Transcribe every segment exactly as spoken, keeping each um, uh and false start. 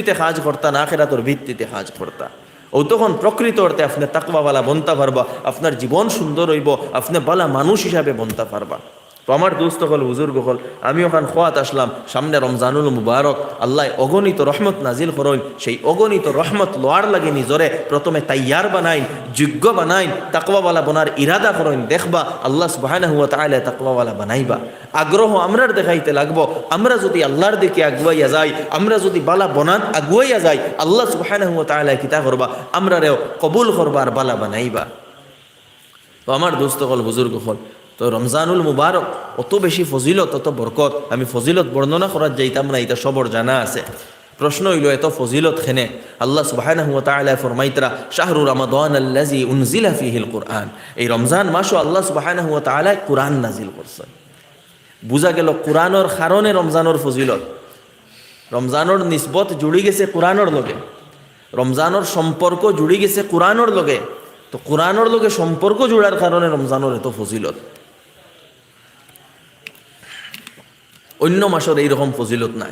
ভিত্তিতে কাজ করতা, না আখেরাতর ভিত্তিতে কাজ করতা। অউ তখন প্রকৃত অর্থে আপনে তাকওয়াওয়ালা বনতা পারবা, আপনার জীবন সুন্দর অইবো, আপনে বালা মানুষ হিসাবে বনতা পারবা। তো আমার দোস্ত অকল, বুজুর্গ অকল, আমি অখান কওয়াত আসলাম, সামনে রমজানুল মুবারক, আল্লায় অগণিত রহমত নাজিল করইন, সেই অগণিত রহমত লওয়ার লাগি নিজরে প্রথমে তৈয়ার বানাইন, যোগ্য বানাইন, তাকওয়াওয়ালা বনার ইরাদা করইন, দেখবা আল্লাহ সুবহানাহু ওয়া তাআলা তাকওয়াওয়ালা বানাইবা। আগ্রহ আমরার দেখাইতে লাগবো। আমরা যুদি আল্লাহর দিকে আগুয়াইয়া যাই, আমরা যুদি বালা বনাত আগুয়াইয়া যাই, আল্লাহ সুবহানাহু ওয়া তাআলা কিতা করবা? আমরারেও কবুল করবা আর বালা বানাইবা। তো আমার দোস্ত অকল, বুজুর্গ অকল, তো রমজানুল মুবারক অত বেশি ফজিলত, অত বরকত, আমি ফজিলত বর্ণনা করাত যাইতাম না, ইটা সবর জানা আছে। প্রশ্ন অইলো, এত ফজিলত কেনে? আল্লাহ সুবহানাহু ওয়া তাআলা ফরমাইতরা, "শাহরু রমাদান আল্লাযী উনজিলা ফীহিল কুরআন।" এই রমজান মাসো আল্লাহ সুবহানাহু ওয়া তাআলা কুরআন নাজিল করছইন। বুঝা গেল কুরআনর কারণে রমজানর ফজিলত। রমজানর নিসবত জুড়ি গেছে কুরআনর লগে, রমজানর সম্পর্ক জুড়ি গেছে কুরআনর লগে। তো কুরআনর লগে সম্পর্ক জুড়ার কারণে রমজানর এত ফজিলত। অন্য মাসর এইরকম ফজিলত নাই।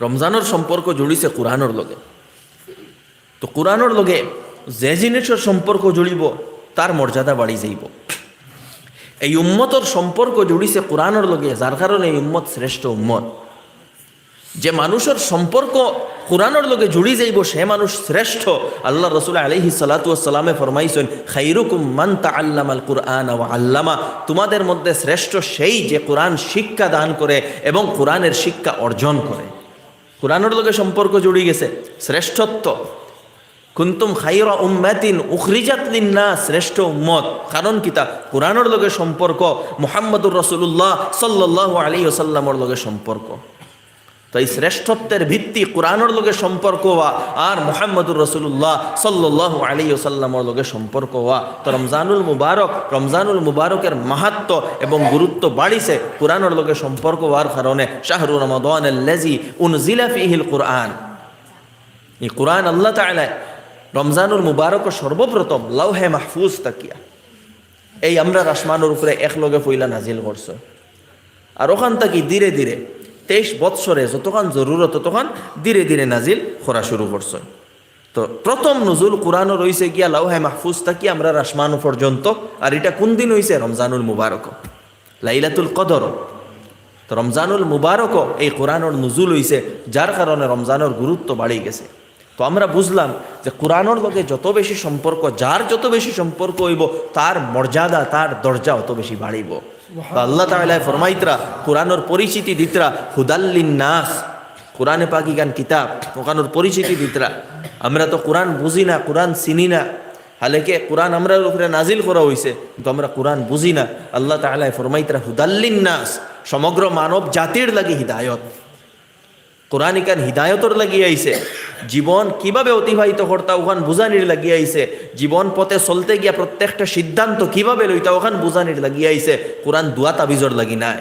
রমজানর সম্পর্ক জুড়িছে কুরআনর লগে। তো কুরআনর লগে যে জিনিসর সম্পর্ক জুড়িবো, তার মর্যাদা বাড়ি যাইবো। এই উম্মতর সম্পর্ক জুড়িছে কুরআনর লগে, যার কারণে এই উম্মত শ্রেষ্ঠ উম্মত। যে মানুষর সম্পর্ক কুরআনর লগে জুড়ি যাইবো, সে মানুষ শ্রেষ্ঠ। আল্লাহ রসুল আলাইহিস সালাতু ওয়াস সালামে ফরমাইছইন, "খাইরুকুম মান তাআল্লামাল কুরআনা ওয়া আল্লামা।" তোমাদের মধ্যে শ্রেষ্ঠ সেই যে কুরআন শিক্ষা দান করে এবং কুরআনের শিক্ষা অর্জন করে। কুরআনর লগে সম্পর্ক জুড়ি গেছে, শ্রেষ্ঠত্ব। "কুনতুম খাইরা উম্মাতিন উখরিজাত লিন্নাস", শ্রেষ্ঠ উম্মত। কারণ কিতা? কুরআনর লগে সম্পর্ক, মুহাম্মদুর রাসূলুল্লাহ সাল্লাল্লাহু আলাইহি ওয়াসাল্লামর লগে সম্পর্ক। তো এই শ্রেষ্ঠত্বের ভিত্তি কুরআনর লগে সম্পর্ক অওয়া আর মুহাম্মদুর রাসূলুল্লাহ সাল্লাল্লাহু আলাইহি ওয়াসাল্লামর লগে সম্পর্ক অওয়া। তো রমজানুল মুবারক, রমজানুল মুবারকের মাহাত্ম্য এবং গুরুত্ব বাড়িছে কুরআনর লগে সম্পর্ক অওয়ার কারণে। "শাহরু রমাদান আল্লাযী উনজিলা ফীহিল কুরআন।" এই কুরআন আল্লাহ তাআলা রমজানুল মুবারক সর্বপ্রথম লাওহে মাহফুজ থাকিয়া এই আমরার আসমানর উপরে একলগে পয়লা নাজিল করছইন। আর অখান থাকি ধীরে ধীরে তেইশ বৎসরে যতখান জরুরত, ততখান ধীরে ধীরে নাজিল করা শুরু করছইন। তো প্রথম নুজুল কুরআনর অইছে গিয়া লাওহে মাহফুজ থাকি আমরার আসমান পর্যন্ত। আর ইটা কুন দিন অইছে? রমজানুল মুবারক, লাইলাতুল কদর। তো রমজানুল মুবারক এই কুরআনর নুজুল অইছে, যার কারণে রমজানর গুরুত্ব বাড়ি গেছে। তো আমরা বুঝলাম যে কুরআনর লগে যত বেশি সম্পর্ক, যার যত বেশি সম্পর্ক অইবো, তার মর্যাদা, তার দরজা অত বেশি বাড়িবো। তো আল্লাহ তাআলা ফরমাইতরা, কুরআনর পরিচিতি দিতরা, "হুদাল লিন্নাস।" কুরআনে পাক ইখান কিতাব, অখানর পরিচিতি দিতরা। আমরা তো কুরআন বুঝি না, কুরআন চিনি না। হালাকে কুরআন আমরার উপরে নাজিল করা অইছে, কিন্তু আমরা কুরআন বুঝি না। আল্লাহ তাআলা ফরমাইতরা, "হুদাল লিন্নাস", সমগ্র মানব জাতির লাগি হিদায়ত। কুরআন ইখান হিদায়তর লাগি আইছে, জীবন কিভাবে অতিবাহিত করতা অখান বুঝানির লাগি আইছে, জীবন পথে চলতে গিয়া প্রত্যেকটা সিদ্ধান্ত কিভাবে লইতা অখান বুঝানির লাগি আইছে। কুরআন দোয়া তাবিজর লাগি নায়।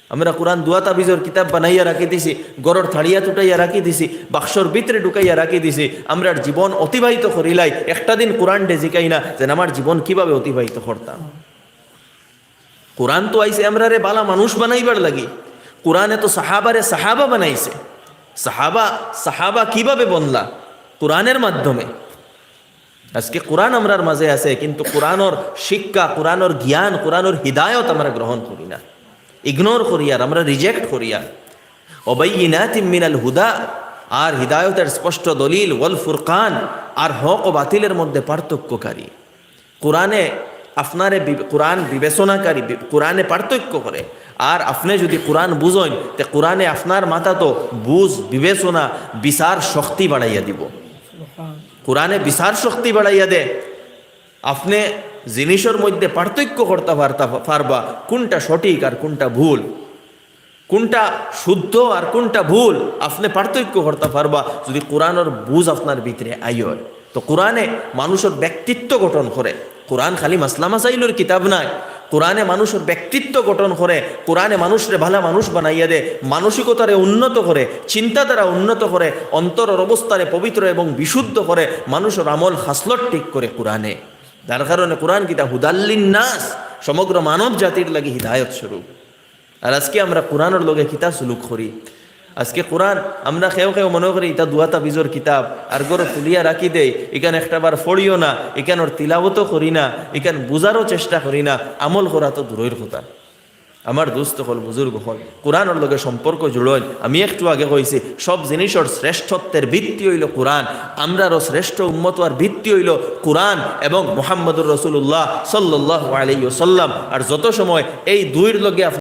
আমরা কুরআন দোয়া তাবিজর কিতাব বানাইয়া রাখি দিছি, ঘরর থাড়িয়া তুটাইয়া রাখি দিছি, বাক্সর ভিতরে ঢুকাইয়া রাখি দিছি। আমরার জীবন অতিবাহিত করিলাই, একটা দিন কুরআনরে জিকাই না যেন আমার জীবন কিভাবে অতিবাহিত করতাম। কুরআন তো আইছে আমরারে বালা মানুষ বানাইবার লাগি। কুরআনে তো সাহাবারে সাহাবা বানাইছে। সাহাবা, সাহাবা কিভাবে বনলা? কুরআনের মাধ্যমে। আজকে কুরআন আমরার মাঝে আছে, কিন্তু কুরআনর শিক্ষা, কুরআনর জ্ঞান, কুরআনর হিদায়ত আমরা গ্রহণ করি না, ইগনোর করিয়ার, আমরা রিজেক্ট করিয়ার। ওবাইয়িনাতিম মিনাল হুদা, আর হিদায়তের স্পষ্ট দলিল, ওয়াল ফুরকান, আর হক ও বাতিলের মধ্যে পার্থক্যকারী। কুরআনে আপনারে বি-, কুরআন বিবেচনাকারী, বি-, কুরআনে পার্থক্য করে। আর আপনে যুদি কুরআন বুঝইন, তে কুরআনে আপনার মাথাত বুঝ, বিবেচনা, বিচার শক্তি বাড়াইয়া দিবো। কুরআনে বিচার শক্তি বাড়াইয়া দে। আপনে জিনিসর মধ্যে পার্থক্য করতা পারতা, পারবা কুনটা সঠিক আর কুনটা ভুল। কুনটা শুদ্ধ আর কুনটা ভুল, আপনে পার্থক্য করতা পারবা যুদি কুরআনর বুঝ আপনার ভিতরে আয়। তো কুরআনে মানুষর ব্যক্তিত্ব গঠন করে। কুরআন খালি মাসলা মাসাইলর কিতাব নায়। কুরআনে মানুষর ব্যক্তিত্ব গঠন করে, কুরআনে মানুষরে ভালা মানুষ বানাইয়া দে, মানসিকতারে উন্নত করে, চিন্তাধারা উন্নত করে, অন্তরর অবস্থারে পবিত্র এবং বিশুদ্ধ করে, মানুষর আমল খাসলত ঠিক করে কুরআনে। যার কারণে কুরআন কিতা হুদাল লিন্নাস, সমগ্র মানব জাতির লাগি হিদায়ত স্বরূপ। আর আজকে আমরা কুরআনর লগে কিতা সুলুক করি? আজকে কোরআন আমরা কেউ কেউ মনে করি ইটা দুয়া তাবিজর কিতাব, আর ঘরো তুলিয়া রাখি দেই, ইখান একটা বার পড়িও না, ইখানর তিলাওয়াতও করি না, ইখান বুঝারও চেষ্টা করি না, আমল করা তো দূরর কথা। আমার দোস্ত অকল, বুজুর্গ অকল, কোরআনর লগে সম্পর্ক জুড়ইন। আমি একটু আগে কইছি, সব জিনিসর শ্রেষ্ঠত্বের ভিত্তি অইলো কোরআন। আমরারও শ্রেষ্ঠ উম্মত অওয়ার ভিত্তি অইলো কোরআন এবং মুহাম্মদুর রাসূলুল্লাহ সাল্লাল্লাহু আলাইহি ওয়াসাল্লাম। আর যত সময় এই দুইর লগে